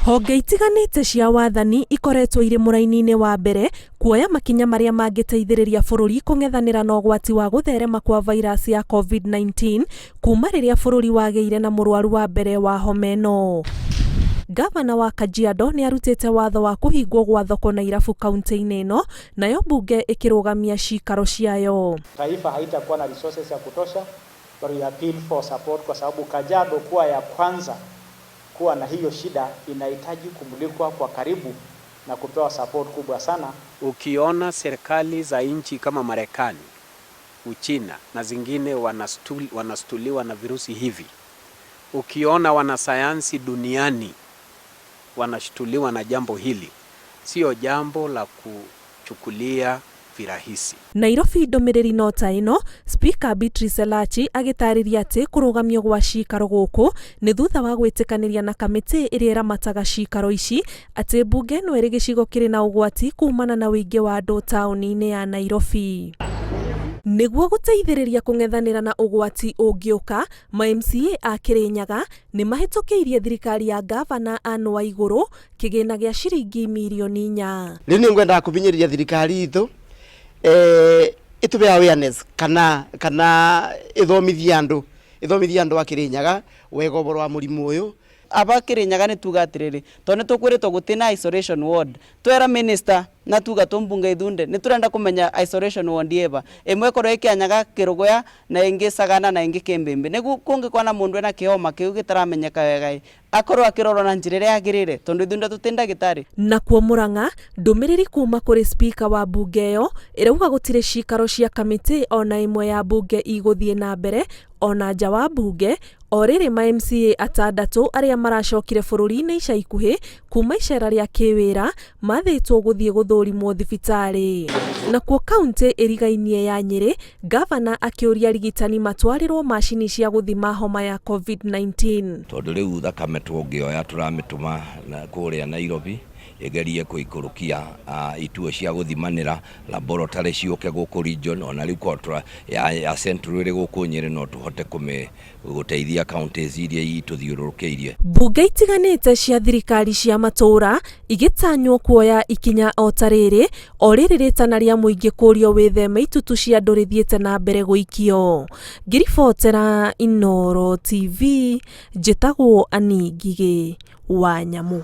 Honge itiganĩte cia wathani ikoretwo irĩ mũraini-inĩ wa mbere kuoya makinya marĩa mangĩteithĩrĩria bũrũri kũng'ethanĩra na ũgwati wa gũtherema kwa vairasi ya Covid-19 kuma rĩrĩa bũrũri wagĩire na mũrwaru wa mbere wa homa ĩno. Ngavana wa Kajiado nĩ arutĩte watho wa kũhingwo gwa thoko na irabu kaunti-inĩ ĩno, nayo mbunge ĩkĩrũgamia ciikaro ciayo. Taifa haitakuwa na resources ya kutosha, but we appeal for support kwa sababu Kajiado kuwa ya kwanza kuwa na hiyo shida inahitaji kumulikwa kwa karibu na kupewa support kubwa sana. Ukiona serikali za nchi kama Marekani, Uchina na zingine wanastuliwa na virusi hivi, ukiona wanasayansi duniani wanashtuliwa na jambo hili, sio jambo la kuchukulia virahisi. Nairobi ndũmĩrĩri no ta ĩno, Spika Beatrice Elachi agĩtarĩria atĩ kũrũgamio gwa ciikaro gũkũ nĩ thutha wa gwĩtĩkanĩria na kamĩtĩ ĩrĩa ĩramataga ciikaro ici atĩ mbunge ĩno ĩrĩ gĩcigo kĩrĩ na ũgwati kumana na ũingĩ wa andũ taũni-inĩ ya Nairobi. Nĩguo gũteithĩrĩria kũng'ethanĩra na ũgwati ũngĩũka, ma MCA a Kĩrĩnyaga nĩ mahĩtũkĩirie thirikari ya ngavana Anne Waigũrũ kĩgĩna gĩa ciringi mirioni 4. Rĩu nĩ ngwendaga kũbinyĩrĩria thirikari itũ ĩtũbe awareness kana ĩthomithie andũ a Kĩrĩnyaga wega ũhoro wa mũrimũ ũyũ. Aba Kirinyaga nĩ tuga atiriri, to nĩ tũkwĩrĩtwo gũtina isolation ward, twera minister na tuga tũmbunge ithunde nĩ tũrenda kũmenya isolation ward ĩba ĩmwe ĩkorwo ĩkĩanyaga Kĩrũgũya na ĩngĩ Sagana na ĩngĩ Kĩmbĩmbĩ, nĩguo kũngĩkorwo na mũndũ ena kĩhoma kĩu gĩtaramenyeka wega ĩ akorwo akĩrorwo na njĩra ĩrĩa yagĩrĩire, tondũ ithunde tũtĩ ndagĩtarĩ. Nakuo Murang'a, ndũmĩrĩri kuma kũrĩ spika wa mbunge ĩyo ĩrauga gũtirĩ cikaro cia kamĩtĩ ona ĩmwe ya mbunge igũthiĩ na mbere ona nja wa mbunge, o rĩrĩ ma MCA atandatũ arĩa maracokire bũrũri-inĩ ica ikuhĩ kuma icera rĩa kĩwĩra mathĩtwo gũthiĩ gũthũrimwo thibitarĩ. Nakuo kaunti ĩrigainie ya Nyĩrĩ, ngavana akĩũria arigitani matwarĩrwo macini cia gũthima homa ya Covid-19. Tondũ rĩu thakame tũngĩoya tũramĩtũma kũrĩa Nairobi ĩgerie kũikũrũkia ituo cia gũthimanĩra laboratory ciũke gũkũ region, ona rĩu korwo ya central ĩrĩ gũkũ Nyĩrĩ, no tũhote kũmĩ gũteithia counties iria itũthiũrũrũkĩirie. Mbunge itiganĩte cia thirikari cia matũũra igĩtanywo kuoya ikinya o ta rĩrĩ, o rĩrĩ rĩtana rĩa mũingĩ kũrio wĩtheme itutu cia andũ rĩthiĩte na mbere gũikio. Ngĩribotera Inooro TV, njĩtagwo Annie Ngigĩ wa Nyamũ.